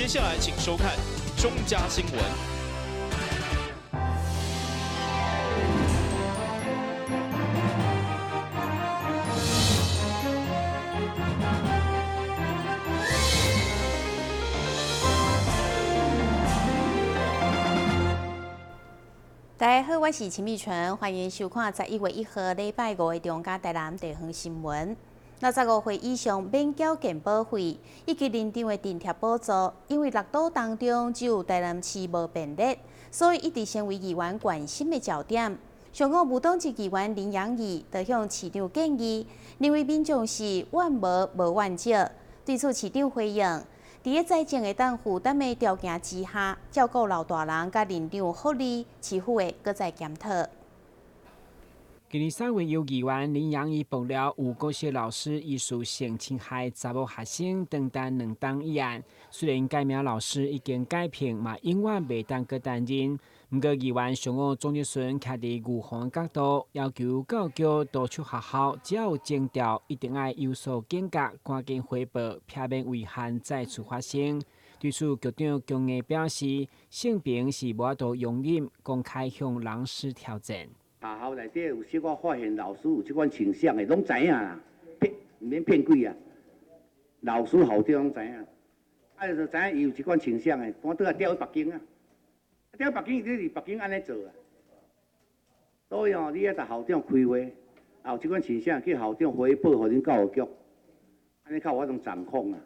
接下來請收看中嘉新聞。大家好，我是陳美純，歡迎收看11月1號禮拜五的中嘉台南地方新聞。65歲以上免繳健保費，以及認定的津貼補助，因為六都當中只有台南市無編列，所以一直成為議員關心的焦點。上午無黨籍議員林養義就向市長建議，認為民眾是怨無無怨少，對此市長回應：佇咧財政會當負擔的條件之下，照顧老大人佮認長福利，市府會閣再檢討。今年3月，由議員林養義爆料，有國小老師疑似性侵害查某學生，長達2冬一案。雖然改名老師已經改聘，嘛永遠袂當閣擔任。毋過議員上午總質詢徛佇預防角度，要求教育局督促學校，只要有徵兆，一定愛有所警覺，趕緊回報，避免遺憾再次發生。對此，局長強硬表示，性平是無法度容忍，公開向老師挑戰。學校內底有小可發現老師有這款傾向的，攏知影啦，騙毋免騙鬼啊。老師校長攏知影，啊，就知影伊有這款傾向的，趕倒來調去北京啊，調北京伊佇北京按呢做啊。所以吼，你愛共校長開會，啊有這款傾向，叫校長回報予恁教育局，按呢較有法度掌控啊。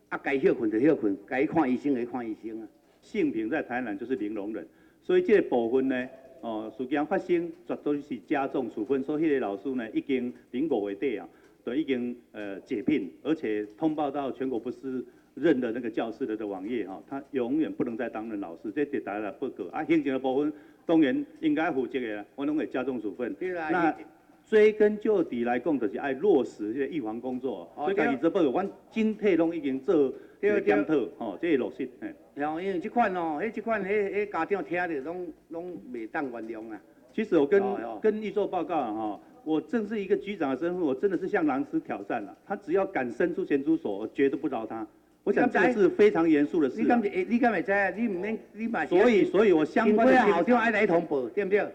啊，該歇睏就歇睏，該看醫生就看醫生啊。性平在台南就是零容忍，所以這個部分呢，哦，事件發生絕對是加重處分，所以彼個老師呢已經佇5月底啊，就已經解聘，而且通報到全國不適任的那個教師的的網頁哈，他永遠不能再擔任老師，這佇大家來報告。啊，行政的部分當然應該負責的，我攏會加重處分。那追根究底來講，就是愛落實這個預防工作。所以家己做報告，阮整體攏已經做檢討，吼，這個落實。因為這款哦，彼這款，彼彼家長聽著攏攏袂當原諒啊。其實我跟議做報告哈，我正是一個局長的身份，我真的是向老師挑戰了。他只要敢伸出鹹豬手，我絕對不饒他。我想這個是非常嚴肅的事。你敢會？你敢會知？你毋免，你嘛。所以，所以我相關的校長愛來通報，對毋對？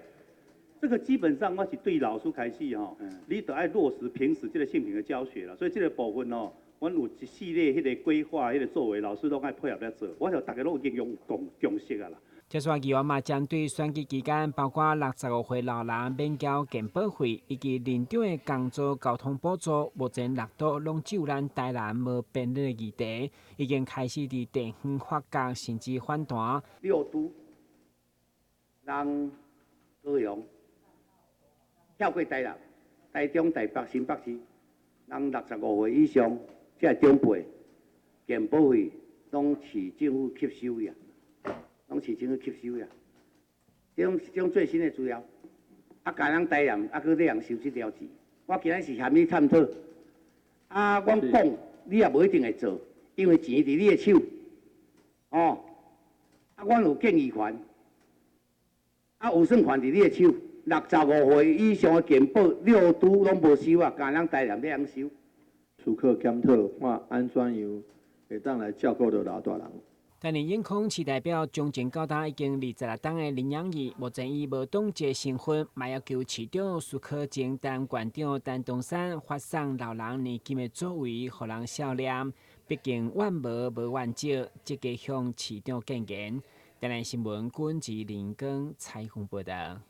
這個基本上我是對老師開始吼，你都愛落實平時這個性平的教學啦。所以這個部分哦，阮有一系列彼個規劃、彼個作為，老師攏愛配合來做。我想大家攏已經有共識啊啦。接續議員嘛，針對選舉期間，包括65歲老人免繳健保費，以及認長的工作交通補助，目前六都攏只有咱台南無編列的議題，已經開始佇地方發覺，甚至反彈。六都人高雄跳過台南、台中、台北、新北市，人65歲以上，這個長輩健保費攏市政府吸收去啊，攏市政府吸收啊。這種最新的資料，啊，干咱台南啊，閣咧人收這條錢。我今日是含你探討，啊，阮講你也無一定會做，因為錢佇你的手，哦，啊，阮有建議權，啊，預算權佇你的手。65歲以上的健保六都攏無收啊，干咱台南咧通收。思考檢討，看按怎樣會當來照顧著老大人。但是永康市代表從政到今已經26冬的林養義，目前伊無黨籍身份，嘛要求市長蘇可前擔縣長陳東山發送老人年金的作為，予人笑臉。畢竟怨無無怨少，積極向市長建言。台南新聞軍事林光採訪報道。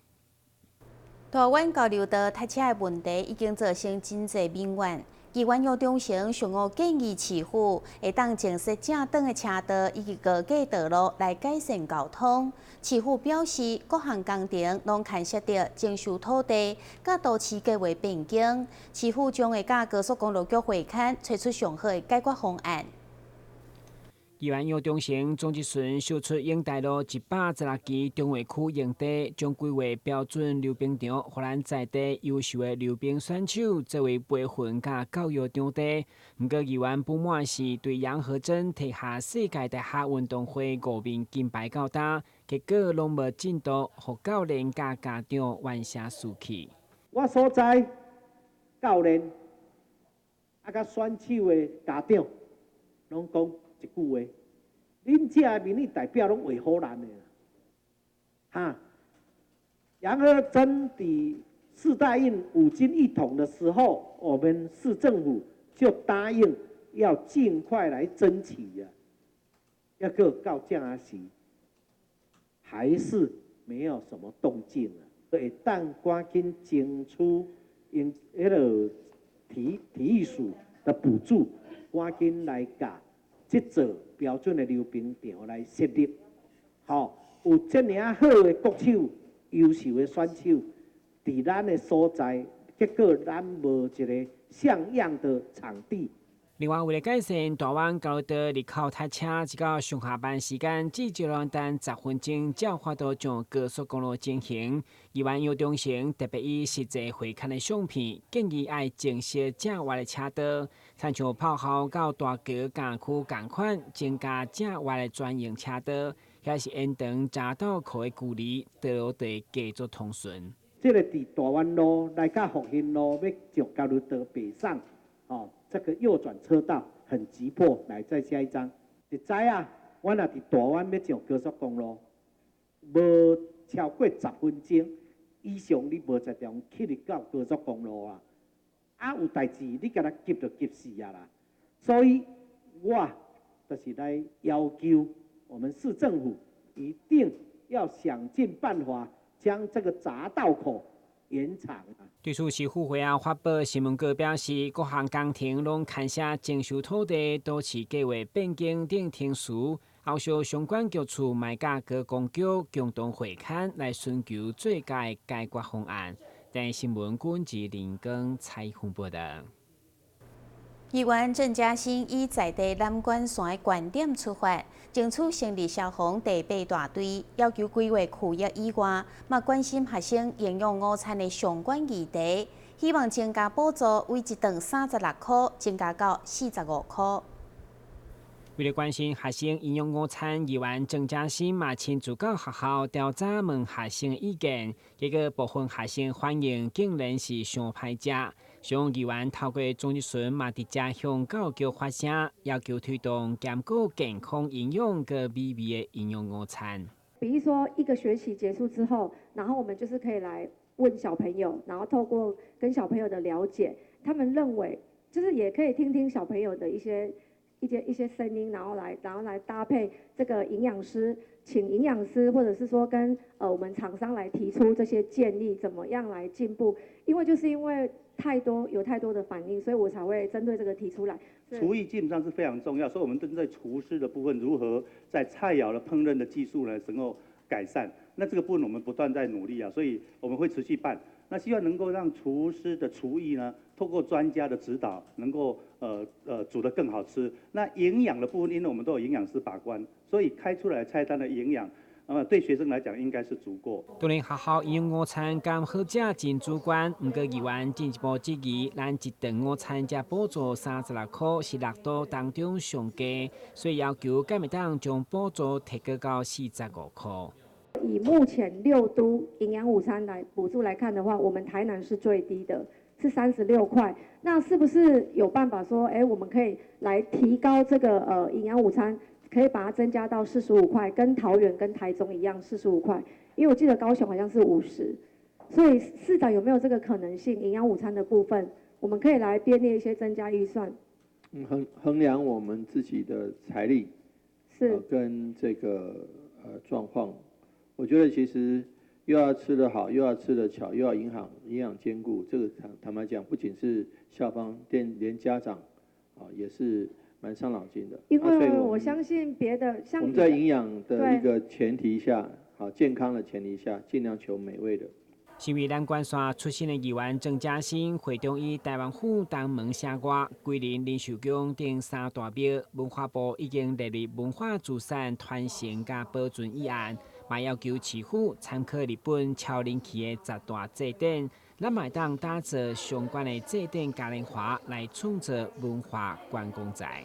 台灣交流道塞車的問題已經造成真濟民怨。議員楊忠誠上午建議市府會當增設正轉的車道以及高架道路來改善交通。市府表示，各項工程攏牽涉著徵收土地、佮都市計劃變更。市府將會佮高速公路局會勘，提出上好的解決方案。議員楊忠誠總質詢秀出永大路116期中衛區用地，將規劃標準溜冰場，予咱在地優秀的溜冰選手作為培訓佮教育場地。毋過議員不滿是對楊和珍提下世界大學運動會五面金牌到今，結果攏無進度，予教練佮家長怨聲四起。我所在教練啊，佮選手的家長攏講一句話：恁這民意代表攏畫唬爛的，哈！楊和珍佇世大運五金一統的時候，我們市政府就答應要盡快來爭取啊，抑閣到這時，還是沒有什麼動靜啊。會當趕緊爭取用彼个體育署的補助，趕緊來共這座標準的溜冰場來設立。吼，有這爾好的國手、優秀的選手，佇咱的所在，結果咱無一個像樣的場地。另外，為了改善大灣交流道入口塞車，直到上下班時間，至少攏等10分鐘，才有法度上高速公路前行。議員游中誠特別以實際會勘的相片，建議愛增設正倚的車道，親像炮校到大橋監區仝款，增加正倚的專用車道，遐是延長匝道口的距離，道路會繼續通順。這个佇大灣路來到復興路，欲上交流道北上，哦。這個右轉車道很急迫，來再下一張。你知影，我若佇大灣欲上高速公路，無超過10分鐘以上，你無在中去入到高速公路啊。啊，有代誌，你共伊急就急死啊啦。所以，我就是來要求我們市政府一定要想盡辦法將這個匝道口延長。對此，市府會後發布新聞稿表示，各項工程攏牽涉徵收土地、都市計劃變更等程序，後續相關局處嘛佮高公局共同會勘來尋求最佳的解決方案。台視新聞軍志林光採訪報道。議員鄭家興以在地南關山的觀點出發，爭取成立消防第八大隊，要求規劃區域以外，嘛關心學生營養午餐的相關議題，希望增加補助，為一頓36箍，增加到45箍。為了關心學生營養午餐，議員鄭家興嘛親自到學校調查問學生的意見，結果部分學生反應竟然是傷歹食。像議員透過鍾日順嘛，直接向教育局發聲，要求推動兼顧健康營養佮美味的營養午餐。比如說一個學期結束之後，然後我們就是可以來問小朋友，然後透過跟小朋友的了解，他們認為就是也可以聽聽小朋友的一些聲音，然後來搭配這個營養師，請營養師或者是說跟我們廠商來提出這些建議，怎麼樣來進步？因為就是因為太多有太多的反應，所以我才會針對這個提出來。廚藝基本上是非常重要，所以我們針對廚師的部分，如何在菜肴的烹飪的技術呢，能夠改善？那這個部分我們不斷在努力啊，所以我們會持續辦。那希望能夠讓廚師的廚藝呢，透過專家的指導，能夠煮得更好吃。那營養的部分，因為我們都有營養師把關，所以開出來菜單的營養，那麼對學生來講應該是足夠。當然，學校營養午餐敢好食真主觀，毋過議員進一步質疑，咱一頓午餐才補助36箍，是六都當中上低，所以要求敢會當將補助提高到45箍。以目前六都營養午餐來補助來看的話，我們台南是最低的，是36塊。那是不是有辦法說，哎，我們可以來提高這個營養午餐，可以把它增加到四十五塊，跟桃園跟台中一樣四十五塊？因為我記得高雄好像是50，所以市長有沒有這個可能性？營養午餐的部分，我們可以來編列一些增加預算。衡量我們自己的財力，跟這個狀況。我覺得其實又要吃得好，又要吃得巧，又要營養兼顧，這個坦白講，不僅是校方，連家長啊也是蠻傷腦筋的。因為我相信別的，像我們在營養的一個前提下，好健康的前提下，盡量求美味的。身為南關山出身的議員鄭家興，會長以台灣府東門城外、龜林臨壽宮等三大廟，文化部已經列入文化資產傳承佮保存議案，嘛要求市府參考日本超人氣的十大祭典，咱嘛會當打造相關的祭典嘉年華，來創造文化觀光財。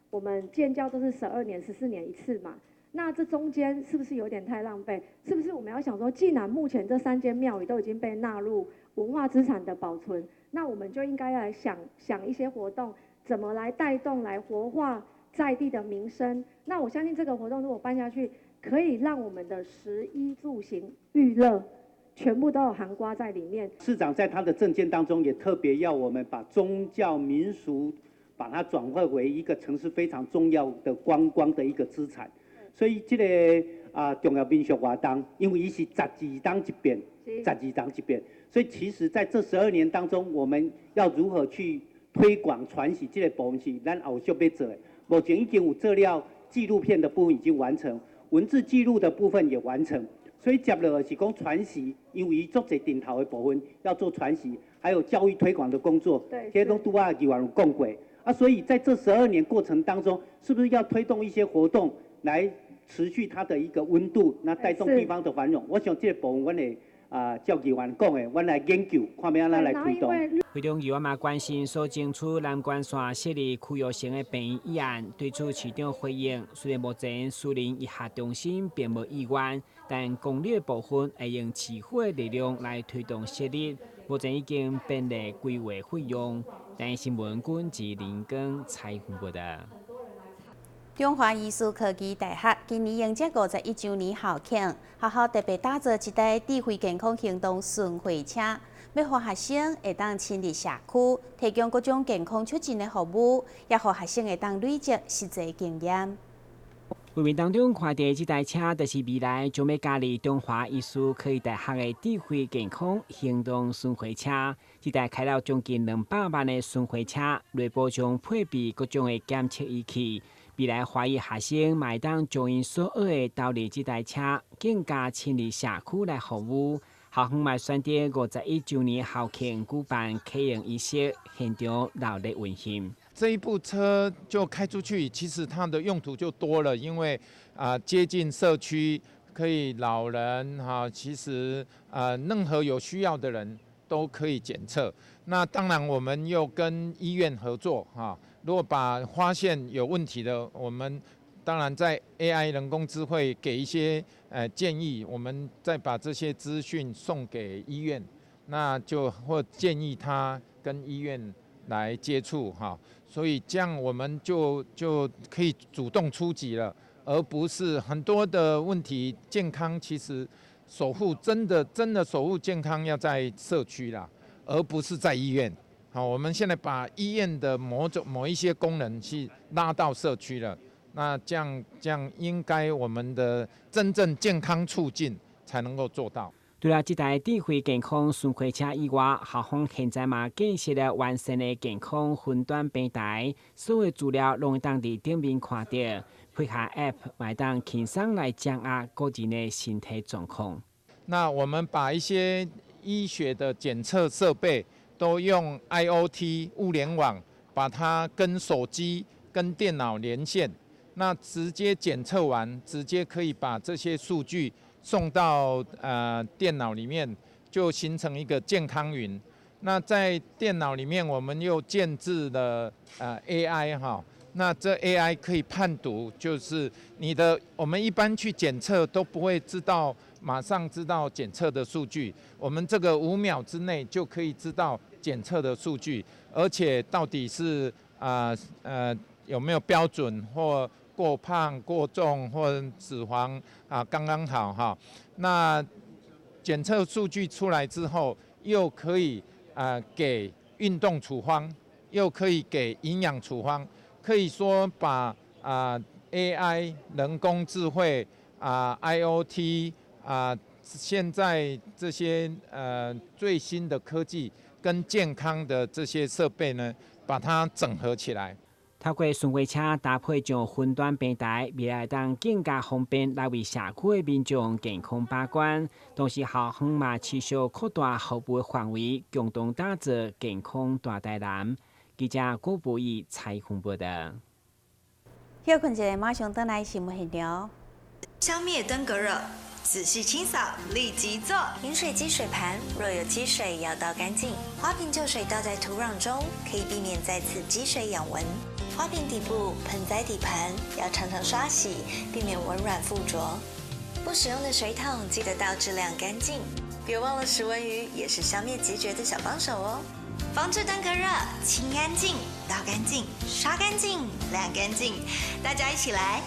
我們建醮都是12年、14年一次嘛。那這中間是不是有點太浪費？是不是我們要想說，既然目前這三間廟宇都已經被納入文化資產的保存，那我們就應該要來想想一些活動，怎麼來帶動、來活化在地的民生。那我相信這個活動如果辦下去，可以讓我們的食衣住行娛樂全部都有涵蓋在裡面。市長在他的政見當中也特別要我們把宗教民俗把它轉化為一個城市非常重要的觀光的一個資產。所以這個重要民俗活動，因為伊是12冬一變，12冬一變，所以其實在這12年當中，我們要如何去推廣傳習這個部分是咱後續欲做的。目前已經有做了紀錄片的部分已經完成，文字記錄的部分也完成，所以接落來是講傳習，因為伊足濟頂頭的部分要做傳習，還有教育推廣的工作，這攏拄仔議員有講過。所以在這12年過程當中，是不是要推動一些活動來持續它的一個溫度，那帶動地方的繁榮？我想這個部分，阮會照議員講的，阮來研究，看欲按怎來推動。會中議員嘛關心所爭取南關線設立區域性的病院議案，對此市長回應：雖然目前私人醫學中心並無意願，但公立的部分會用市府的力量來推動設立。目前已經編列規劃費用。台視新聞軍自林根採訪報道。中華醫事科技大學今年迎接51週年校慶，學校特別打造一台智慧健康行動巡迴車，欲予學生會當親入社區，提供各種健康促進的服務，也予學生會當累積實際經驗。畫面當中看著這台車，就是未來將欲加入中華醫事科技大學的智慧健康行動巡迴車。這台開了將近200萬的巡迴車，內部將配備各種的檢測儀器。未來華醫學生嘛會當將𪜶所學的導入這台車，更加親入社區來服務。校方嘛選擇51週年校慶舉辦啟用儀式，現場熱烈溫馨。這一部車就開出去，其實它的用途就多了，因為接近社區，可以老人哈，其實任何有需要的人都可以檢測。那當然，我們又跟醫院合作哈，如果把發現有問題的，我們當然在 AI 人工智慧給一些建議，我們再把這些資訊送給醫院，那就或建議他跟醫院來接觸哈。所以這樣我們就可以主動出擊了，而不是很多的問題。健康其實守護真的真的守護健康要在社區啦，而不是在醫院。好，我們現在把醫院的某種某一些功能去拉到社區了，那這樣應該我們的真正健康促進才能夠做到。除了這台智慧健康巡迴車以外，校方現在嘛建設了完善的健康雲端平台，所有資料攏會當佇頂面看著，配合 App 會當輕鬆來掌握個人的身體狀況。那我們把一些醫學的檢測設備都用 IoT 物聯網，把它跟手機、跟電腦連線，那直接檢測完，直接可以把這些數據送到電腦裡面，就形成一個健康雲。那在電腦裡面，我們又建置了AI 哈，那這 AI 可以判讀，就是你的我們一般去檢測都不會知道，馬上知道檢測的數據，我們這個5秒之內就可以知道檢測的數據，而且到底是有沒有標準或過胖、過重或脂肪啊，剛剛好哈。那檢測數據出來之後，又可以給運動處方，又可以給營養處方，可以說把AI 人工智慧IoT 現在這些最新的科技跟健康的這些設備呢，把它整合起來。透過巡迴車搭配上雲端平台，未來當更加方便來為社區的民眾健康把關。同時，校方嘛持續擴大服務範圍，共同打造健康大台南。記者郭博義採訪報道。歇睏一下，馬上轉來新聞現場。消滅登革熱，仔細清掃，立即做。飲水機水盤若有積水，要倒乾淨。花瓶舊水倒在土壤中，可以避免再次積水養蚊。花瓶底部、盆栽底盤要常常刷洗，避免蚊卵附着。不使用的水桶記得倒置晾乾淨。別忘了食蚊魚也是消滅孑孓的小幫手哦。防治登革熱，清乾淨，倒乾淨，刷乾淨，晾干净。大家一起来。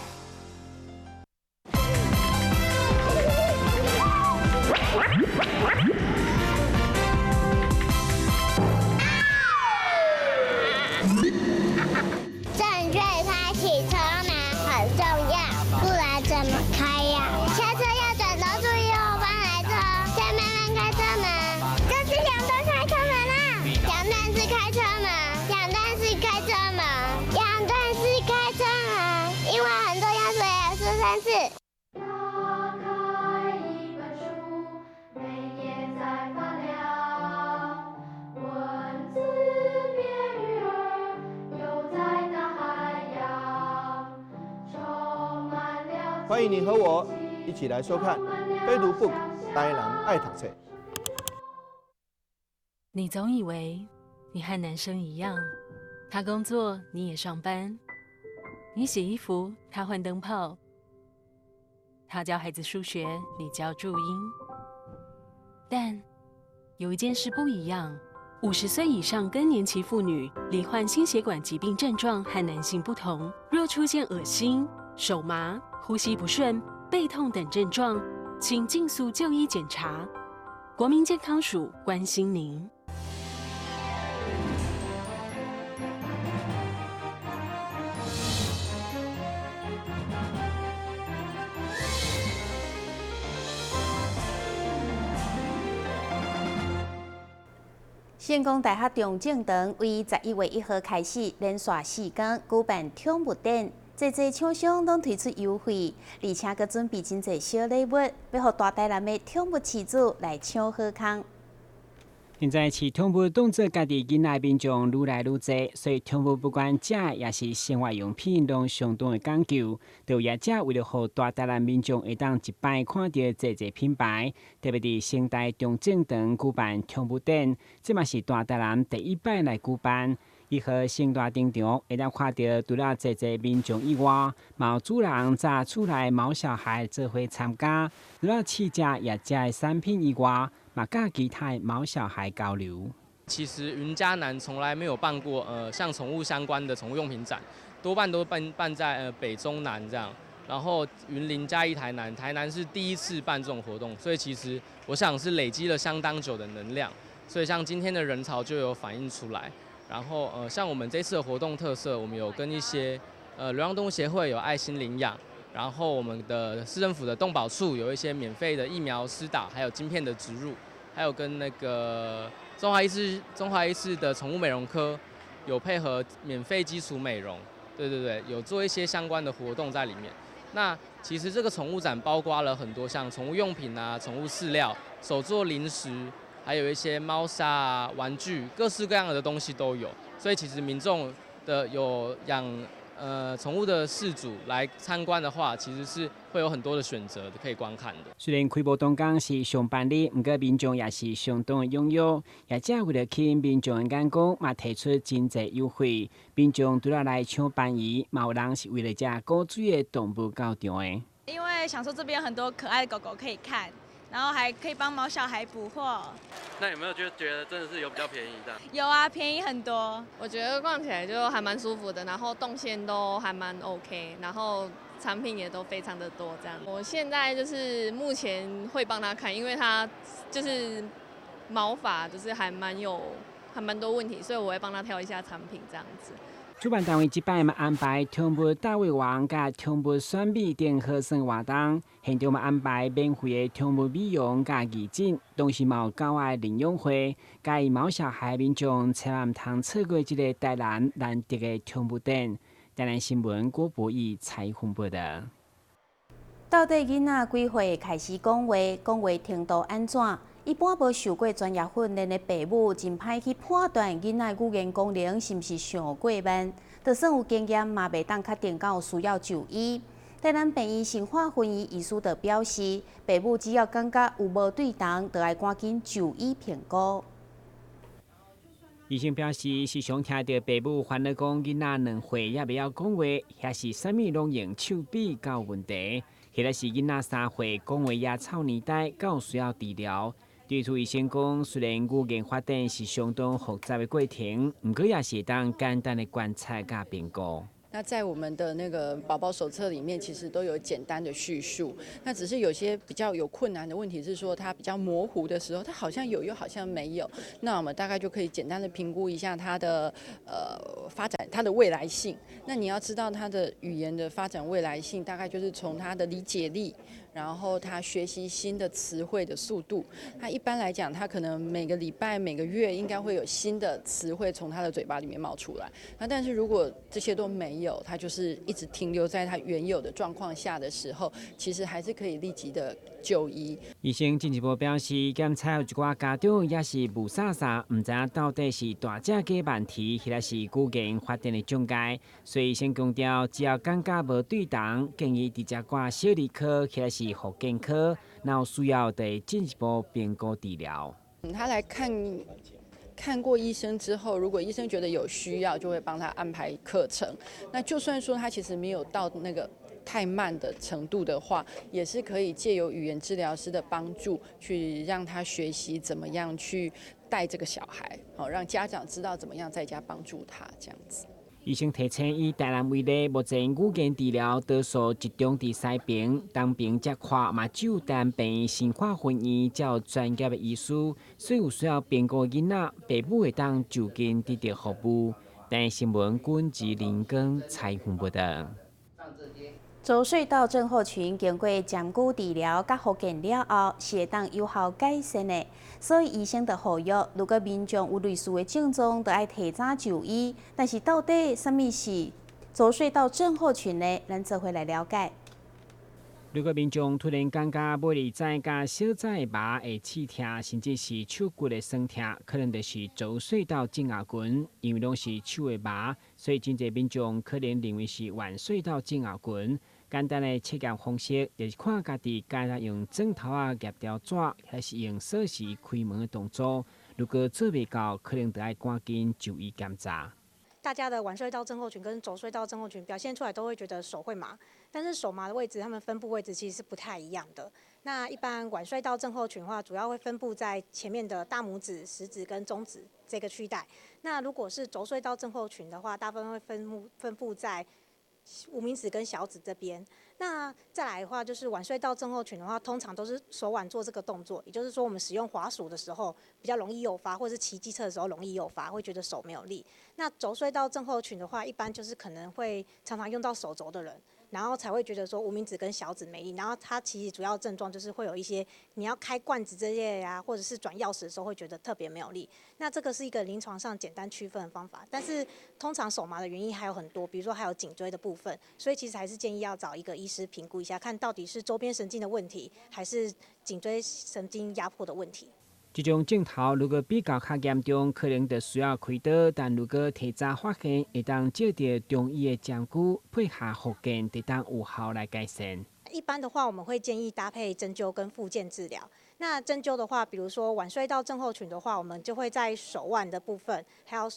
正确开启车门很重要，不然怎么开呀？下车要转头注意后方来车，再慢慢开车门。这是两段开车门啦，两段式开车门，两段式开车门，两段式开车门，因为很重要，所以要说三次。欢迎你和我一起来收看《悲读 book 台南爱读册》。你总以为你和男生一样，他工作你也上班，你洗衣服他换灯泡，他教孩子数学你教注音。但有一件事不一样：50岁以上更年期妇女罹患心血管疾病症状和男性不同，若出现恶心、手麻、呼吸不顺、背痛等症状，请尽速就医检查。国民健康署关心您。成功大学中正堂为11月1号开始，连续4天举办宠物展。济济厂商拢推出优惠，而且阁准备真济小礼物，欲予大台南的宠物饲主来抢好康。现在饲宠物当作家己囡仔民众愈来愈济，所以宠物不管食也是生活用品，拢相当的讲究。就业者为了予大台南民众会当一摆看著济济品牌，特别伫成大中正堂举办宠物展，这嘛是大台南第一摆来举办。伊和成大顶场会当看著，除了济济民众以外，嘛有主人載厝内毛小孩做伙参加。除了试食业者的产品以外，嘛佮其他的毛小孩交流。其实云嘉南从来没有办过像宠物相关的宠物用品展，多半都办在北中南这样。然后云林嘉义台南，台南是第一次办这种活动，所以其实我想是累积了相当久的能量，所以像今天的人潮就有反映出来。然后像我们这次的活动特色，我们有跟一些流浪动物协会有爱心领养，然后我们的市政府的动保处有一些免费的疫苗施打，还有晶片的植入，还有跟那个中华医师的宠物美容科有配合免费基础美容，对对对，有做一些相关的活动在里面。那其实这个宠物展包括了很多像宠物用品啊、宠物饲料、手作零食。还有一些猫砂啊、玩具，各式各样的东西都有。所以其实民众的有养宠物的饲主来参观的话，其实是会有很多的选择可以观看的。虽然开幕当天是上班日，不过民众也是相当的踊跃。业者为了吸引民众的眼光，嘛提出真济优惠。民众除了来抢便宜，嘛有人是为了食古水的动物到场的。因为想说这边很多可爱的狗狗可以看。然后还可以帮毛小孩补货。那有没有就觉得真的是有比较便宜的？有啊，便宜很多。我觉得逛起来就还蛮舒服的，然后动线都还蛮 OK，然后产品也都非常的多这样。我现在就是目前会帮他看，因为他就是毛发就是还蛮多问题，所以我会帮他挑一下产品这样子。主办单位这摆嘛安排宠物大胃王佮宠物选美等贺胜活动，现场嘛安排免费的宠物美容佮义诊，同时嘛有狗仔领养会，佮伊毛小孩民众千万毋通错过这个台南难得的宠物展。台南新闻郭博义采访报道。到底囡仔几岁开始讲话？讲话程度按怎？一般无受过专业训练的爸母，真歹去判断囡仔语言功能是毋是上过慢。就算有经验，嘛袂当确定敢有需要就医。台南病院生化分院医师就表示，爸母只要感觉有无对同，就爱赶紧就医评估。医生表示，时常听著爸母烦恼讲囡仔2岁犹袂晓讲话，遐是啥物拢用手比较有问题，或者是囡仔3岁讲话也臭年代，敢有需要治疗。对此，医生讲，虽然语言发展是相当复杂的过程，毋过也是会当简单的观察佮评估。那在我們的那個寶寶手冊裡面，其實都有簡單的敘述。那只是有些比較有困難的問題，是說他比較模糊的時候，他好像有，又好像沒有。那我們大概就可以簡單的評估一下他的發展，他的未來性。那你要知道他的語言的發展未來性，大概就是從他的理解力，然後他學習新的詞彙的速度。他一般來講，他可能每個禮拜、每個月應該會有新的詞彙從他的嘴巴裡面冒出來。那但是如果這些都沒有，他就是一直停留在他原有的狀況下的時候，其實還是可以立即的就醫。醫生進一步表示，檢查有一寡家長也是霧煞煞，毋知影到底是大隻雞問題，抑是語言發展的障礙。所以醫生強調，只要感覺無對頭，建議直接掛小兒科抑是復健科，若有需要，就會進一步評估治療。他來看過醫生之後，如果醫生覺得有需要，就會幫他安排課程。那就算說他其實沒有到那個太慢的程度的話，也是可以借由語言治療師的幫助，去讓他學習怎麼樣去帶這個小孩，好讓家長知道怎麼樣在家幫助他這樣子。醫生提醒，以台南為例，目前語言治療多數集中佇西爿、東爿遮看，嘛只有台南病院新化分院才有專業的醫師，所以有需要評估囡仔，父母會當就近得到服務。台視新聞軍吉林根採訪報導。肘隧道症候群經過針灸治療佮復健了後，是會當有效改善的。所以醫生就呼籲，如果民眾有類似的症狀，就愛提早就醫。但是到底啥物是肘隧道症候群呢？咱做伙來了解。如果民眾突然感覺尾二指佮小指的麻會刺痛，甚至是手骨的酸痛，可能就是肘隧道症候群。因為攏是手的麻，所以真濟民眾可能認為是腕隧道症候群。簡單的測驗方式，就是看家己敢若用指頭仔夾條紙，抑是用鎖匙開門的動作。如果做袂到，可能就愛趕緊就醫檢查。大家的腕隧道症候群跟肘隧道症候群表現出來都會覺得手會麻，但是手麻的位置，他們分布位置其實是不太一樣的。那一般腕隧道症候群的話，主要會分布在前面的大拇指、食指跟中指這個區帶。那如果是肘隧道症候群的話，大部分會分布在無名指跟小指這邊。那再來的話，就是腕隧道症候群的話，通常都是手腕做這個動作，也就是說我們使用滑鼠的時候比較容易誘發，或者是騎機車的時候容易誘發，會覺得手沒有力。那肘隧道症候群的話，一般就是可能會常常用到手肘的人，然後才會覺得說無名指跟小指沒力。然後它其實主要症狀就是會有一些你要開罐子這些呀，或者是轉鑰匙的時候會覺得特別沒有力。那這個是一個臨床上簡單區分的方法，但是通常手麻的原因還有很多，比如說還有頸椎的部分，所以其實還是建議要找一個醫師評估一下，看到底是周邊神經的問題，還是頸椎神經壓迫的問題。這種症頭如果比較較嚴重，可能就需要開刀；但如果提早發現，會當借著中醫的針灸配合復健，會當有效來改善。一般的話，我們會建議搭配針灸跟復健治療。那針灸的話，比如說腕隧道症候群的話，我們就會在手腕的部分，還有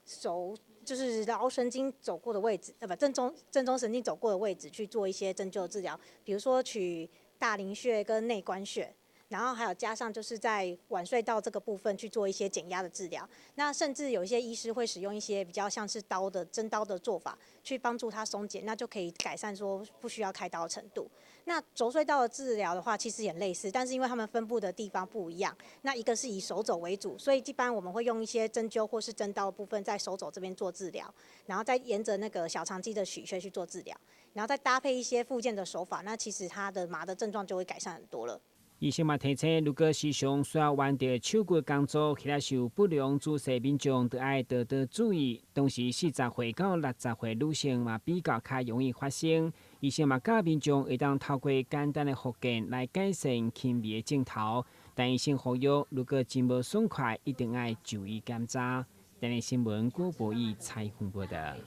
手就是橈神經走過的位置，不，正中神經走過的位置去做一些針灸治療，比如說取大陵穴跟內關穴。然後還有加上就是在腕隧道這個部分去做一些減壓的治療，那甚至有一些醫師會使用一些比較像是刀的針刀的做法，去幫助它鬆解，那就可以改善說不需要開刀的程度。那肘隧道的治療的話，其實也類似，但是因為它們分布的地方不一樣，那一個是以手肘為主，所以一般我們會用一些針灸或是針刀的部分在手肘這邊做治療，然後再沿着那個小腸肌的取穴去做治療，然後再搭配一些復健的手法，那其實它的麻的症狀就會改善很多了。醫生嘛提醒，如果時常需要彎著手骨工作，或者是有不良姿勢，民眾就愛多多注意。同時，40歲到60歲女性嘛比較較容易發生。醫生嘛教民眾會當透過簡單的復健來改善輕微的症頭。但醫生呼籲，如果真無爽快，一定愛就醫檢查。台視新聞郭博義採訪報導。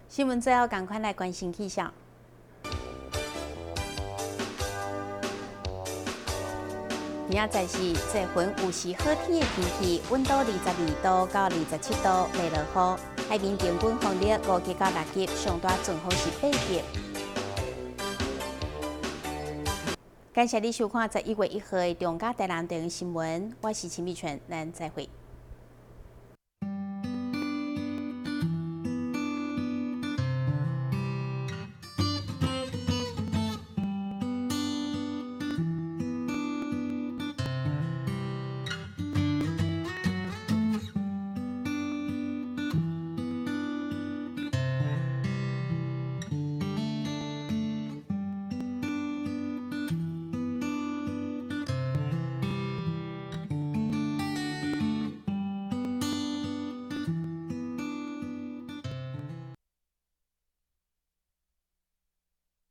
新聞最後，趕快來關心氣象。明仔載是這份有時好天的天氣，溫度22度到27度，袂落雨。海面平均風力5級到6級，上大陣風是8級。感謝你收看11月1號的中嘉台南電視新聞，我是秦美泉，咱再會。